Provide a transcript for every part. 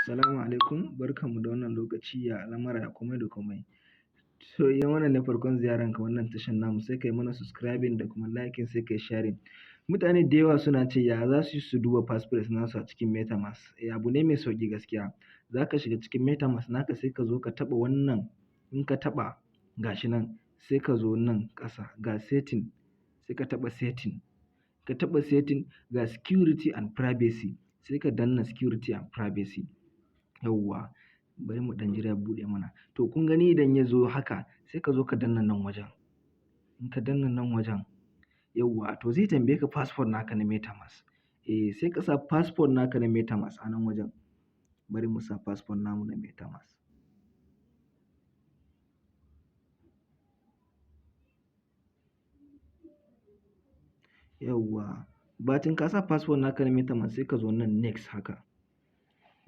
Salamu alaikum, barkanmu da wannan lokaci, ya al'amura, ya komai da komai. So idan wannan ne farkon ziyaranka wannan tashan namu, sai kai mana subscribing da kuma liking, sai kai sharing. Mutane da yawa suna ce ya za su yi su duba passphrase nasu a cikin MetaMask. Eh, abu ne mai sauƙi gaskiya. Za ka shiga cikin MetaMask naka, sai ka zo ka taɓa wannan. In ka taɓa, gashi nan, sai ka zo nan ƙasa ga setting, sai ka taɓa setting. Ka taɓa setting, ga security and privacy, sai ka danna security and privacy. Yauwa, bari mu ɗan jira ya buɗe mana. To kun gani, idan ya zo haka, sai ka zo ka danna nan wajen. In ka danna nan wajen, yauwa, to zai tambaye ka password naka na MetaMask. Eh, sai ka sa password naka na MetaMask a nan wajen. Bari mu sa password namu na MetaMask. Yauwa, bacin ka sa password naka na MetaMask, sai ka zo nan next haka.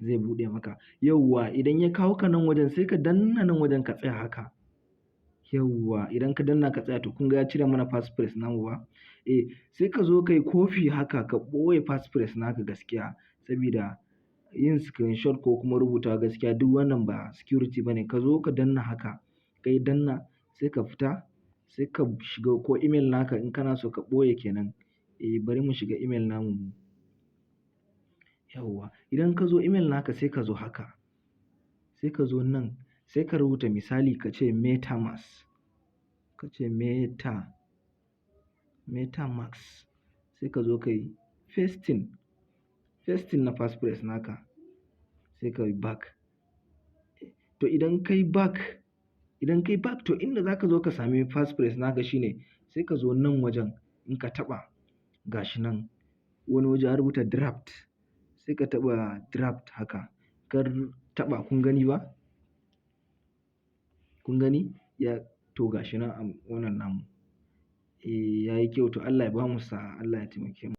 Zai buɗe maka. Yauwa, idan ya kawo ka nan wajen, sai ka danna nan wajen ka tsaya haka. Yauwa, idan ka danna ka tsaya, to kun ga ya cire mana passphrase namu ba? Eh, sai ka zo ka yi copy haka, ka ɓoye passphrase naka gaskiya. Sabida yin screenshot ko kuma rubutawa gaskiya duk wannan ba security bane. Ka zo ka danna haka, ka yi danna, sai ka fita, sai ka shiga ko email naka in kana so ka ɓoye kenan. Eh, bari mu shiga email namu. Yauwa, idan ka zo email naka, sai ka zo haka. Sai ka zo nan, sai ka rubuta, misali ka ce MetaMask. Ka ce MetaMask. Sai ka zo ka yi pasting na passphrase naka. Sai ka yi back. To idan ka yi back, to inda za ka zo ka sami passphrase naka shine sai ka zo nan wajen, in ka taɓa, gashi nan wani waje an rubuta draft. Sai ka taɓa draft haka. Kar taɓa, kun gani ba? Kun gani? Ya, to gashi nan a wannan namu. Eh, yayi kyau, to Allah ya bamu sa'a, Allah ya taimake mu.